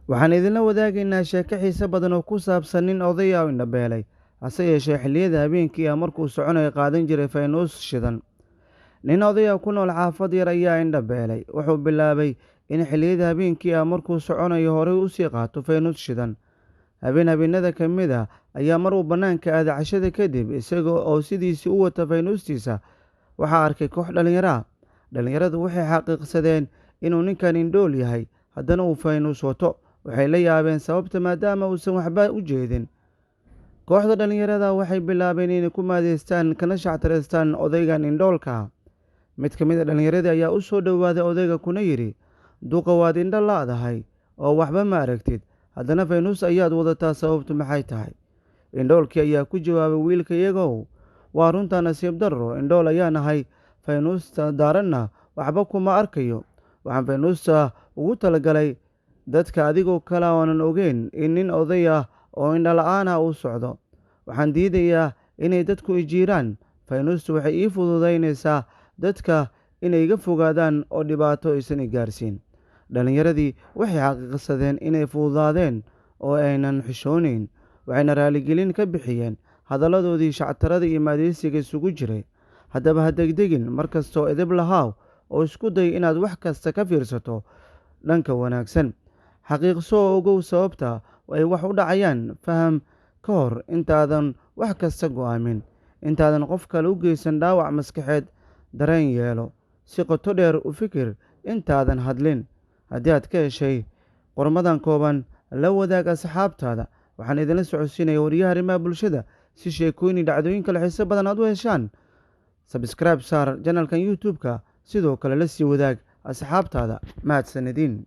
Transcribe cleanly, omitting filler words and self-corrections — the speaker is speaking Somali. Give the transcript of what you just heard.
Waxaan idinla wadaagaynaa sheeko xiise badan oo ku saabsan nin oday ah oo indhabeelay, hase yeeshee xilliyada habeenkii ah markuu soconayo qaadan jiray faynuus shidan. Nin oday ah ku nool xaafad yar ayaa indhabeelay. Wuxuu bilaabay in xilliyada habeenkii ah markuu soconayo horey u sii qaato faynuus shidan. Habeen habeenada ka mid ah ayaa mar uu bannaanka aaday cashada kadib, isaga oo sidiisii u wata faynuustiisa, waxaa arkay koox dhallinyaro ah. Dhallinyaradu waxay xaqiiqsadeen inuu ninkan indhool yahay, haddana uu faynuus wato. Waxay la yaabeen sababta maadaama uusan waxba u jeedin. Kooxda dhallinyarada waxay bilaabeen inay ku maadeystaan kana shactireystaan odaygan indhoolka ah. Mid ka mid ah dhallinyaradii ayaa u soo dhowaaday odayga kuna yidhi, "Duqa, waad indho la'dahay oo waxba ma aragtid, haddana faynuus ayaad wadataa, sababtu maxay tahay?" Indhoolkii ayaa ku jawaabay, "Wiilkayagow, waa runtaa, nasiib darro indhool ayaan ahay, faynuusta daaranna waxba kuma arkayo. Waxaan faynuusta ugu talagalay dadka adigoo kale oonan ogeyn in nin oday ah oo indho la'aan ah uu socdo. Waxaan diidayaa inay dadku i jiiraan. Faynuustu waxay ii fududaynaysaa dadka inay iga fogaadaan oo dhibaato aysan i gaarsiin." Dhallinyaradii waxay xaqiiqsadeen inay fududaadeen oo aynan xishoonayn, waxayna raaligelin ka bixiyeen hadalladoodii shactarada iyo maadeysiga isugu jiray. Haddaba ha degdegin mar kastoo edeb lahaaw oo isku day inaad wax kasta ka fiirsato dhanka wanaagsan. Xaqiiqso oo ogow sababta ay wax u dhacayaan. Faham ka hor intaadan wax kasta go'aamin. Intaadan qof kale u geysan dhaawac maskaxeed, dareen yeelo. Si qoto dheer u fikir intaadan hadlin. Haddii aad ka heshay qormadan kooban, la wadaag asxaabtaada. Waxaan idinla socodsiinaya wariyaha arrimaha bulshada. Si sheekooyin iyo dhacdooyin kale xiiso badan aad u heshaan, subscribe saar channelkan YouTube-ka, sidoo kale la sii wadaag asxaabtaada. Mahadsanediin.